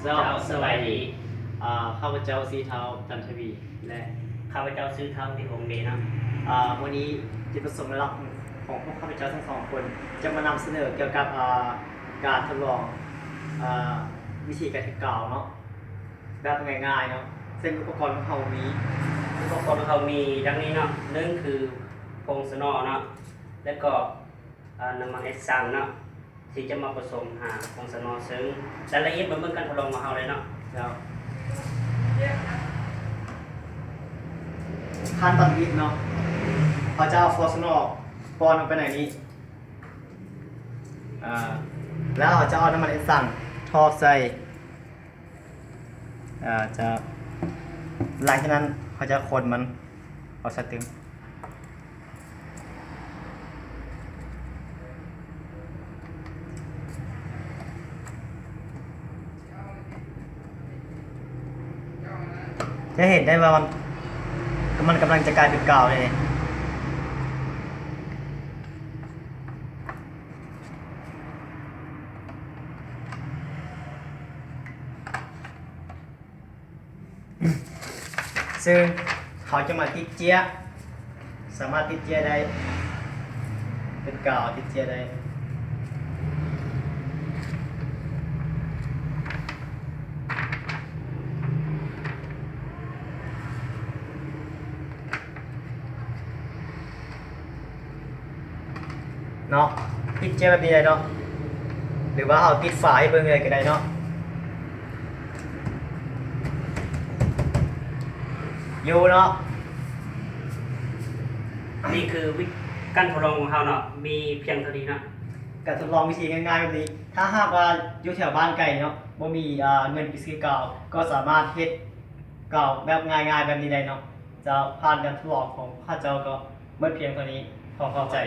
ເຈົ້າ ສະບາຍດີ. ເອີ ຂ້າພະເຈົ້າຊື່ທ້າວ ຈັນທະວີ ແລະ ຂ້າພະເຈົ້າຊື່ທ້າວ ຕິຫົງເດ ນຳ. ເອີ ມື້ນີ້ຈຸດປະສົງຫຼັກຂອງພວກຂ້າພະເຈົ້າທັງສອງຄົນ ຈະມານຳສະເໜີກ່ຽວກັບ ເອີ ການທົດລອງ ເອີ ວິທີການເຮັດກາວເນາະ ແບບງ່າຍໆເນາະ. ເຊິ່ງອຸປະກອນຂອງເຮົາມີ ອຸປະກອນຂອງເຮົາມີດັ່ງນີ້ເນາະ, ໜຶ່ງຄື ຜົງສະໜໍເນາະ ແລ້ວກໍ ເອີ ນ້ຳມັນເອັດຊັງເນາະ ທີ່ຈະມາປະສົມຫາຜົງສະໜໍ. ເຊິ່ງລາຍລະອຽດມາເບິ່ງການທົດລອງຂອງເຮົາເລີຍເນາະ. ເຈົ້າ ຂັ້ນຕອນທຳອິດເນາະ ເຮົາຈະເອົາຜົງສະໜໍປ້ອນລົງໄປໃນນີ້ ອາ ແລ້ວເຮົາຈະເອົານ້ຳມັນເອັດຊັງຖອກໃສ່. ອາ ຈະ ຫຼັງຈາກນັ້ນເຮົາຈະຄົນມັນເອົາໃສ່ຕື່ມ. ຈະເຫັນໄດ້ວ່າມັນ ມັນກຳລັງຈະກາຍເປັນກາວເດ. ເຊິ່ງເຮົາຈະມາຕິດເຈ້ຍ ສາມາດຕິດເຈ້ຍໄດ້ ເປັນກາວຕິດເຈ້ຍໄດ້ເນາະ. ຕິດເຈ້ຍແບບນີ້ໄດ້ເນາະ ຫຼືວ່າເຮົາຕິດຝາໃຫ້ເບິ່ງເລີຍກໍໄດ້ເນາະ. ຢູ່ເນາະ. ນີ້ຄືວິ ການທົດລອງຂອງເຮົາເນາະ ມີພຽງເທົ່ານີ້ເນາະ. ການທົດລອງວິທີງ່າຍໆແບບນີ້ ຖ້າຫາກວ່າຢູ່ແຖວບ້ານໄກເນາະ ບໍ່ມີ ເງິນໄປຊື້ກາວ ກໍສາມາດເຮັດກາວແບບງ່າຍໆແບບນີ້ໄດ້ເນາະ. ຈະຜ່ານການທົດລອງຂອງຂ້າເຈົ້າກໍໝົດພຽງເທົ່ານີ້. ຂໍຂອບໃຈ.